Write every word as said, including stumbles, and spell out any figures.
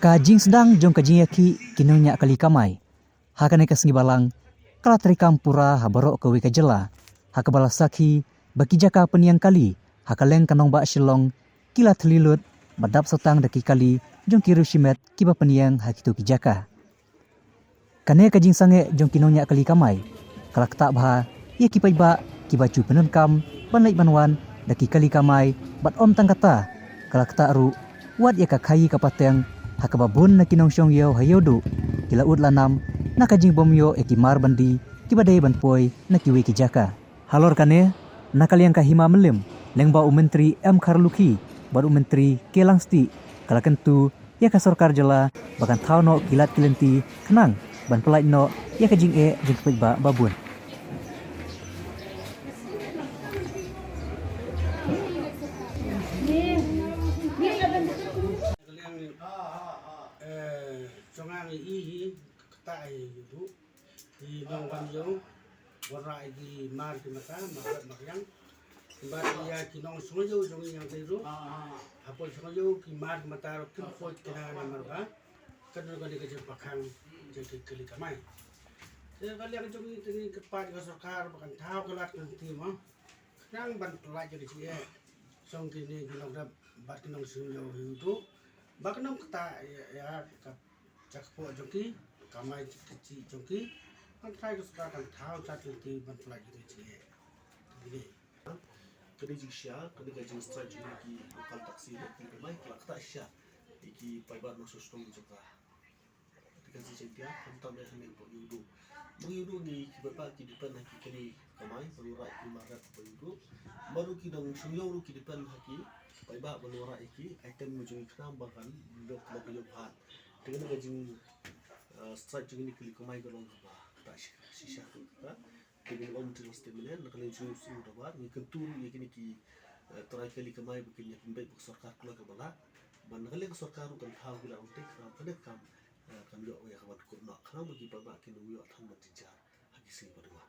Ka jingsdang jong ka jingïakhih ki nongñiah kali kamai ha kane ka sngi Balang ka la treikam pura ha baroh kawei ka jylla, ha kaba la sakhi ba ki jaka pynïeng kali ha kylleng ka nongbah Shillong ki la thylli lut bad dap satang da ki kali jong ki riew shimet kiba pynïeng ha kito ki jaka. Kane ka jingsangeh jong ki nongñiah kali kamai ka la ktah bha ïa ki paidbah kiba ju pyndonkam ban leit ban wan da ki kali kamai, bad ym tang kata, ka la ktah ruh wat ïa ka khaii ka pateng, ha kaba bun na ki nongshong ïew ha Ïewduh ki la ud la nam na ka jingbym ïoh ïa ki mar ban die kiba dei ban poi na kiwei ki jaka. Halor kane, na ka liang ka Hima Mylliem lyngba u Myntri M Kharlukhi bad u Myntri K Langstieh ka la kyntu ïa ka sorkar jylla ba kan thaw noh ki lad ki lynti khnang ban pyllait noh ïa ka jingeh jong ki paidbah ba bun. Ki nongwan ïew, wanrah ïa ki mar ki mata, mar rep mar riang. Bad ïa ki nongshong ïew jong ngi hangtei ruh, hapoh shong ïew ki mar ki mata ruh kim poi kane namar ba ka don kane ka jingpakhang jong ki kali kamai. Te ka liang jong ngi te ngi kyrpad ïa ka sorkar ba kan thaw ka lad ka lynti mo, khnang ban pyllait ïa ka jingeh jong kine ki nongrep bad ki nongshong ïew ha Ïewduh, ba kan ym ktah ïa, ïa ka jaka kpoh jong ki, kamai ka jingeh jong ki. Ban trai ka sorkar kan thaw ka lad ka lynti ban pyllait ïa ka jingeh. Kine, kane jingshisha, kane ka jingstrike jong ki local taxi ne, kine ki kamai ki la ktah shisha ïa ki paidbah nongshong shnong jong ka. Te ka jingshisha khamtam ïa kane hapoh Ïewduh. Hapoh Ïewduh ngi ki paidbah ki depend ha ki kali kamai ban wanrah ïa ki mar rep hapoh Ïewduh. Bad ruh ki nongshong ïew ruh ki depend ha ki paidbah ban wanrah ïa ki item jong ki khnang ba kan ïoh, ba kan ïoh bha. Te kane ka jing, eh, strike jong kine ki kali kamai ka long kaba ktah shi-, shisha kata. Te ngi ong te last minute, na ka liang jong ngi sngewbha, ngi kyntu ruh ïa kine ki, eh, trai kali kamai ba kin ïa pynbeit bad ka sorkar kloi kaba lah. Bad na ka liang ka sorkar ruh kan thaw ki lad lynti khnang ba kane ka kam, eh, kan ïoh ïa ka ban kut noh, khnang ba ki paidbah kin ym ïoh than ban jynjar ha ki sngi ba don.